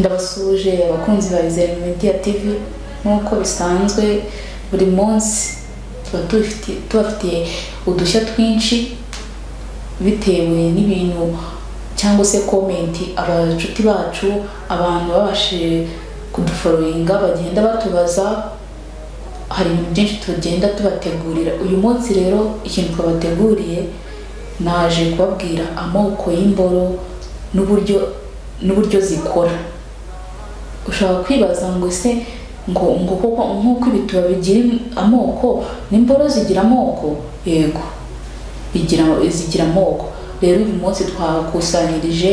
Ndabasuhuje abakunzi ba Izere Media TV. Nk'uko bisanzwe buri munsi tuba tubafitiye udushya twinshi bitewe n'ibintu cyangwa se comment abacuti bacu, abantu babashije kudufollowinga bagenda batubaza. Hari ibintu byinshi tugenda tubategurira. Uyu munsi rero ikintu twabateguriye, naje kubabwira amoko y'imboro n'uburyo zikora. Ushobora kwibaza ngo ese ngo koko nk'uko ibituba bigira amoko, n'imboro zigira amoko? Yego, zigira amoko. Rero uyu munsi twabakusanyirije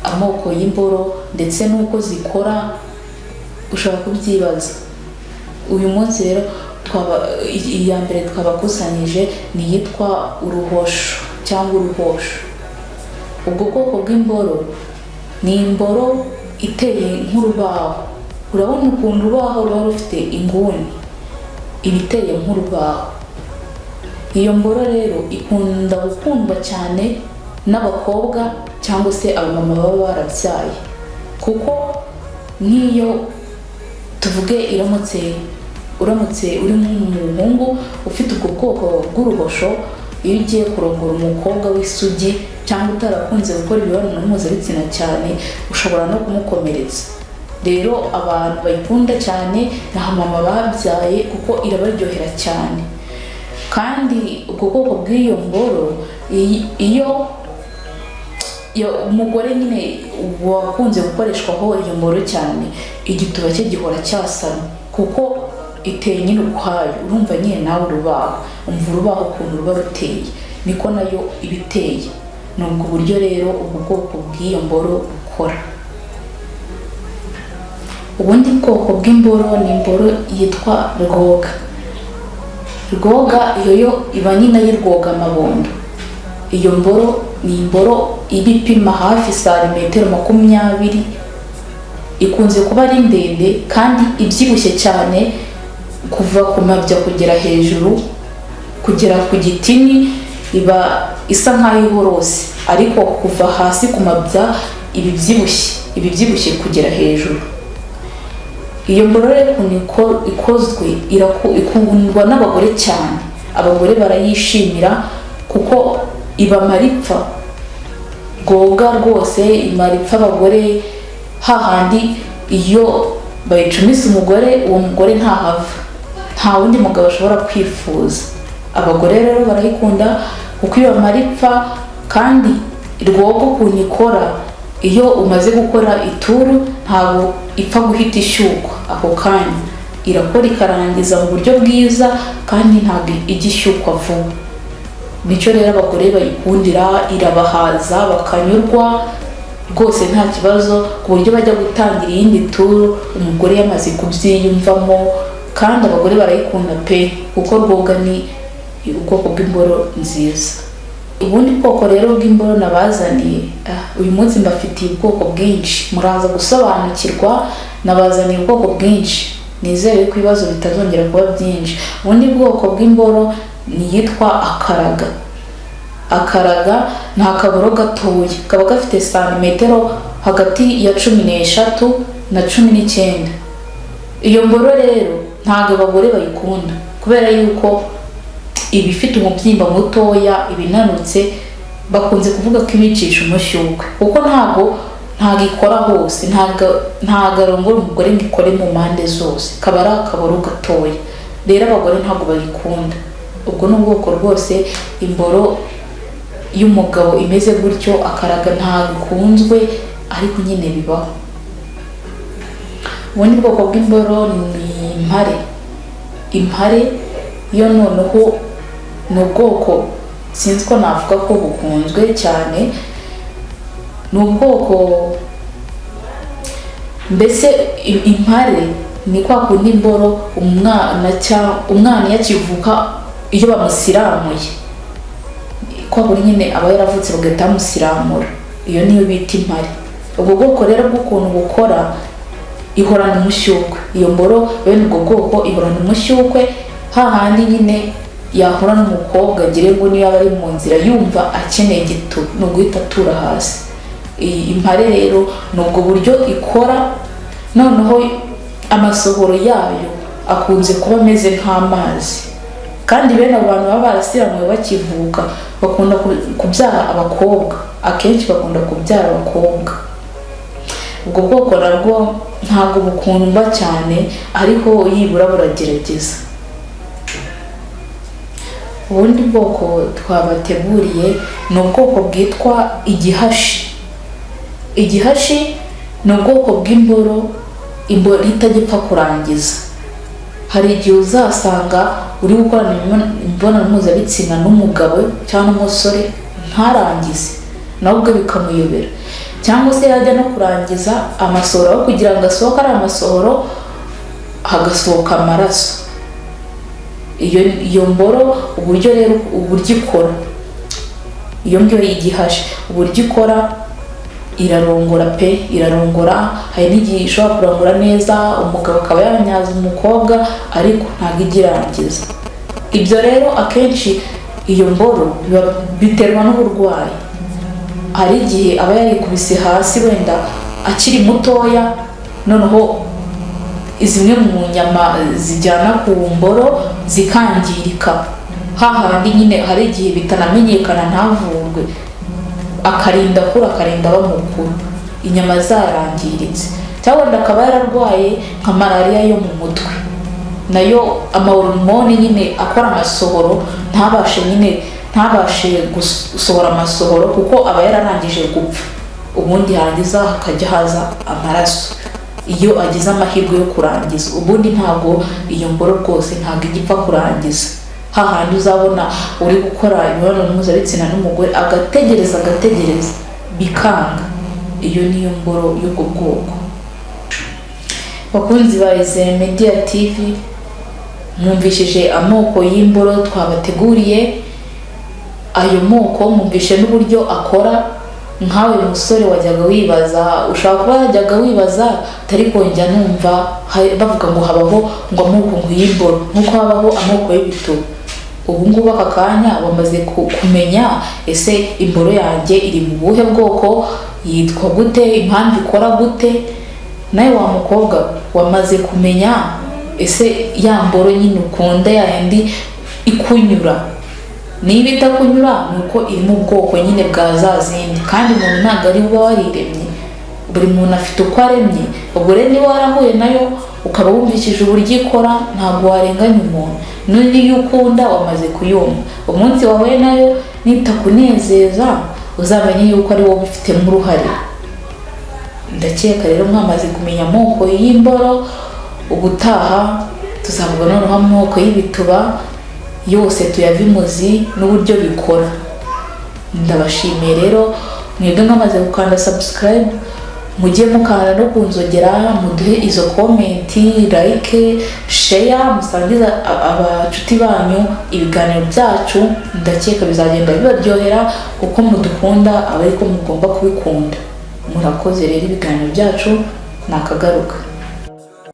amoko y'imboro ndetse n'uko zikora. Ushobora kubyibaza. Uyu munsi rero twaba iya mbere twabakusanyije ni iyitwa uruhosho cyangwa uruhosho. Ubwo bwoko bw'imboro ni imboro iteye nk'urubaho. Urabona ukuntu urubaho ruba rufite inguni? Iba iteye nk'urubaho. Iyo mboro rero ikunda gukundwa cyane n'abakobwa cyangwa se abamama baba barabyaye, kuko nk'iyo tuvuge uramutse uri nk'umuhungu ufite ubwo bwoko bw'uruhosho, iyo ugiye kurongora umukobwa w'isugi cyangwa utarakunze gukora imibonano mpuzabitsina cyane, ushobora no kumukomeretsa. Rero abantu bayikunda cyane ni abamama babyaye, kuko irabaryohera cyane. Kandi ubwo bwoko bw'iyo mboro, iyo umugore nyine wakunze gukoreshwaho iyo mboro cyane, igituba cye gihora cyasamye, kuko iteye nyine ukwayo. Urumva nyine nawe urubaho, umva urubaho ukuntu ruba ruteye, niko nayo iba iteye. Ni ubwo buryo rero ubu bwoko bw'iyo mboro bukora. Ubundi bwoko bw'imboro ni imboro yitwa rwoga. Rwoga iyo yo iba nyine y'urwogamabondo. Iyo mboro ni imboro iba ipima hafi santimetero 20. Ikunze kuba ari ndende kandi ibyibushye cyane, kuva ku mabya kugera hejuru, kugera ku gitini iba isa nk'aho ihorose, ariko kuva hasi ku mabya iba ibyibushye kugera hejuru. Iyo mboro rero ukuntu ikozwe, ikundwa n'abagore cyane. Abagore barayishimira kuko ibamara ipfa. Rwoga rwose imara ipfa abagore, hahandi iyo bayicumise umugore, uwo mugore ntahava, nta wundi mugabo ashobora kwifuza. Abagore rero barayikunda kuko iyo bamara ipfa. Kandi rwoga ukuntu ikora, iyo umaze gukora ituru ntabwo ipfa guhita ishyukwa ako kanya. Irakora ikarangiza mu buryo bwiza, kandi ntabwo ijya ishyukwa vuba. Nicyo rero abagore bayikundira, irabahaza bakanyurwa rwose nta kibazo, ku buryo bajya gutangira iyindi turu umugore yamaze kubyiyumvamo. Kandi abagore barayikunda pe, kuko rwoga ni ubwoko bw'imboro nziza. Ubundi bwoko rero bw'imboro nabazaniye, uyu munsi mbafitiye ubwoko bwinshi, muraza gusobanukirwa. Nabazaniye ubwoko bwinshi, nizere ko ibibazo bitazongera kuba byinshi. Ubundi bwoko bw'imboro ni iyitwa akaraga. Akaraga ni akaboro gatoya kaba gafite santimetero hagati ya 13 na 19. Iyo mboro rero ntabwo abagore bayikunda, kubera yuko iba ifite umubyimba mutoya, iba inanutse. Bakunze kuvuga ko ibicisha umushyukwe, kuko ntabwo ikora hose, ntabwo arongora umugore ngo ikore mu mpande zose. Kaba ari akaboro gatoya, rero abagore ntabwo bayikunda. Ubwo ni ubwoko rwose, imboro y'umugabo imeze gutyo, akaraga, ntabwo ikunzwe, ariko nyine bibaho. Ubundi bwoko bw'imboro ni impare. Impare yo noneho ni ubwoko sinzi ko navuga ko bukunzwe cyane. Ni ubwoko mbese impare ni kwa kundi imboro umwana cyangwa umwana iyo akivuka, iyo bamusiramuye, kwa kundi nyine aba yaravutse bagahita bamusiramura, iyo niyo bita impare. Ubwo bwoko rero bw'ukuntu bukora, ihorana umushyukwe. Iyo mboro bene ubwo bwoko ihorana umushyukwe, hahandi nyine yahura n'umukobwa agire ngo niyo yaba ari mu nzira yumva akeneye igituba, ni uguhita atura hasi. Impare rero ni ubwo buryo ikora. Noneho amasohoro yayo akunze kuba ameze nk'amazi, kandi bene abo bantu baba barasiramuwe bakivuka bakunda kubyara abakobwa, akenshi bakunda kubyara abakobwa. Ubwo bwoko nabwo ntabwo bukundwa cyane, ariko yibura buragerageza. Ubundi bwoko twabateguriye ni ubwoko bwitwa igihashi. Igihashi ni ubwoko bw'imboro, imboro itajya kurangiza. Hari igihe uzasanga uri gukorana imibonano mpuzabitsina n'umugabo cyangwa n'umusore ntarangize, nawe ubwe bikamuyobera, cyangwa se yajya no kurangiza amasohoro, aho kugira ngo asohoke ari amasohoro hagasohoka amaraso. Iyo mboro uburyo rero, uburyo ikora, iyo ngiyo y'igihashi, uburyo ikora, irarongora pe, irarongora. Hari n'igihe ishobora kurongora neza, umugabo akaba yanyaza umukobwa, ariko ntabwo ijya irangiza. Ibyo rero akenshi iyo mboro biterwa n'uburwayi. Hari igihe aba yarikubise hasi wenda akiri mutoya, noneho zimwe mu nyama zijyana ku mboro zikangirika hahandi nyine. Hari igihe bitanamenyekana, ntavurwe, akarinda akura, akarinda aba mukuru inyama zarangiritse. Cyangwa wenda akaba yararwaye nka malariya yo mu mutwe, nayo amahormone nyine akora amasohoro ntabashe nyine, ntabashe gusohora amasohoro kuko aba yararangije gupfa. Ubundi yarangiza hakajya haza amaraso iyo agize amahirwe yo kurangiza. Ubundi ntabwo iyo mboro rwose ntabwo ijya ipfa kurangiza. Hahandi uzabona uri gukora imibonano mpuzabitsina n'umugore, agategereza, agategereza, bikanga, iyo niyo mboro y'ubwo bwoko. Bakunzi ba Izere Media TV, mwumvishije amoko y'imboro twabateguriye. Ayo moko mwumvishe n'uburyo akora. Nkawe musore wajyaga wibaza, ushobora kuba wajyaga wibaza, ariko njya numva bavuga ngo habaho ngo amoko ngo y'imboro nk'uko habaho amoko y'ibituba. Ubu ngubu aka kanya wamaze kumenya ese imboro yanjye iri mu buhe bwoko, yitwa gute, impamvu ikora gute. Nawe wa mukobwa wamaze kumenya ese ya mboro nyine ukunda, ya yindi ikunyura, niba itakunyura ni uko iri mu bwoko nyine bwa za zindi. Kandi umuntu ntabwo ari uba wariremye, buri muntu afite uko aremye. Ubwo rero niba warahuye nayo ukaba wumvishije uburyo ikora, ntabwo warenganya umuntu. N'iyo ukunda wamaze kuyumva, umunsi wahuye nayo nitakunezeza uzamenye yuko ari wowe ubifitemo uruhare. Ndakeka rero mwamaze kumenya amoko y'imboro. Ubutaha tuzavuga noneho amoko y'ibituba yose, tuyave imuzi n'uburyo bikora. Ndabashimiye rero mwebwe mwamaze gukanda subscribe, mujye mukanda no kunzogera, muduhe izo comment, like, share, musangiza abacuti banyu ibiganiro byacu. Ndakeka bizagenda bibaryohera kuko mudukunda, aba ariko mugomba kubikunda. Murakoze rero, ibiganiro byacu ni akagaruka.